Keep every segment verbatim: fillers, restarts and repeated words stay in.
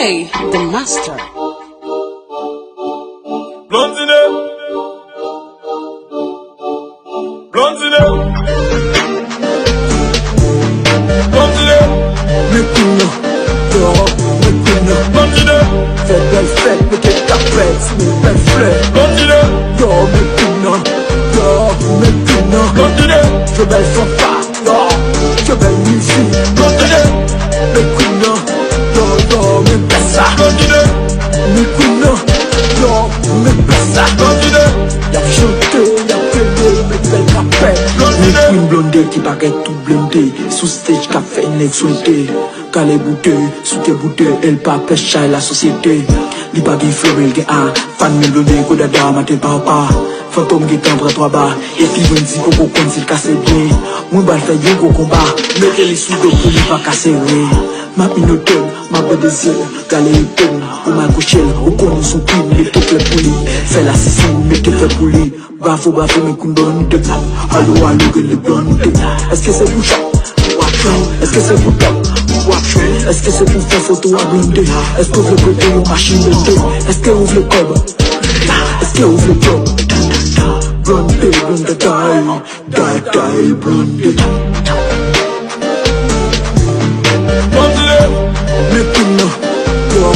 Hey, the master. Blondine. Blondine. Blondine. Men queen nan, yo, men queen nan. Blondine. Fè bèl fèt, mete kapèt, simen bèl flè. Blondine. Yo, men queen nan, yo, men queen nan. Blondine. Jwe bèl fanfa. Yo, ke bèl mizik. Blondine. Men queen nan, yo, yo, men bèl sa. Blondine. Men queen nan, yo, men bèl sa. Blondine. Y ap chante, y ap pede, men bèl kapèl. Men queen blonde ki parèt tou blende sou stage k ap fè nèg swente. Kale boude, soute boude, el pa pès chay la sosyete. Li pa gen flo men l gen a fan men blonde kou dada maten papa. Fantom gentan pran twa ba. Epi Wendy poko konn si l ka sere byen. Mwen ba l fè yon gwo konba. Mete li sou do pou li pa ka sere. M ap minote l, m ap bwè de zye l. Gale epe l, ou mal kouche l. Ou konnen son pi, mete flè pou li. Fè l asizi, mete flè pou li. Bravo, bravo, men queen blonde. Alo, alo, rele blonde. Èske se pou chak? Èske se pou top? Èske se pou fè foto a blonde? Èske w vle prete yon machin blonde? Èske w vle kòb? Èske ou vle djòb? Blonde, blonde, tatay, tatay, blonde. Blondine. Men queen nan, yo,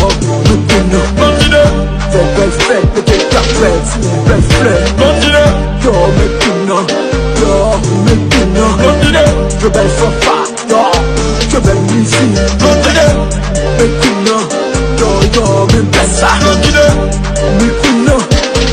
men queen nan. Blondine. Fè bèl fèt, mete kapèt, simen bèl flè. Blondine. Yo, men queen nan, yo, men queen nan. Blondine. Jwe bèl fanfa. Yo, ke bèl mizik. Blondine. Men queen nan, yo, yo, men bèl sa. Blondine. Men queen nan,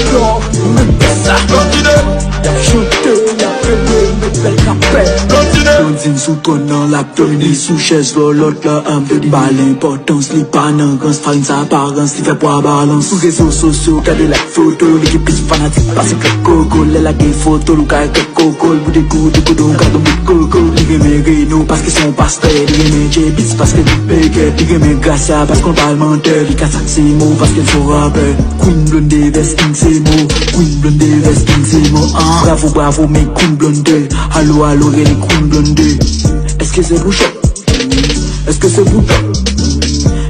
yo, men bèl sa. Blondine. Y ap chante, y ap pede, men bèl kapèl. Blondine. Blondine sou twòn nan, l ap domine sou chèz lòlòt la ap domine. Ba l enpòtans, li pa nan rans, pa gen aparans, li fè pwa balans. Sou rezo sosyo, gade l ak foto, li gen plis fanatik pase kèk koko. Lè l lage foto l, ou ka wè kèk koko, l boude kou de kodo, ou ka tonbe koko. Li renmen Reno paske se yon pastè, li renmen J-Beatz paske li pegè, li renmen Gracia paske yon palmantè, li ka sak se mo paske l se yon rapè. Queen Blonde vs King Semo, Queen Blonde vs King Semo, ah. Bravo, bravo, men Queen Blonde. Alo, alo, rele Queen Blonde. Èske se pou chòk? Èske se pou top?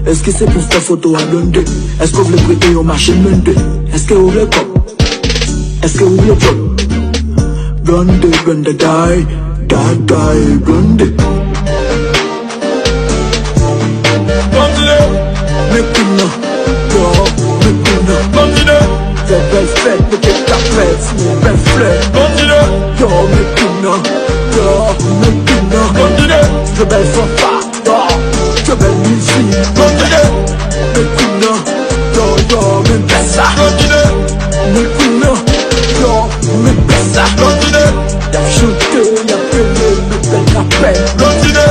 Èske se pou fè foto a blonde? Èske w vle prete yon machin blonde? Èske w vle kòb? Èske w vle djòb? Blonde, blonde, die, die, die, blonde. Blondine. Men queen nan, yo, men queen nan. Blondine. Fè bèl fèt, mete kapèt, simen bèl flè. Blondine. Yo, men queen nan, yo, men queen nan. Blondine. Jwe bèl fanfa. Yo, ke bèl mizik. Blondine. Men queen nan, yo, yo, men bèl sa. Blondine. Men queen nan, yo, men bèl sa. Blondine. Y ap chante, y ap rele, men bèl kapèl. Blondine.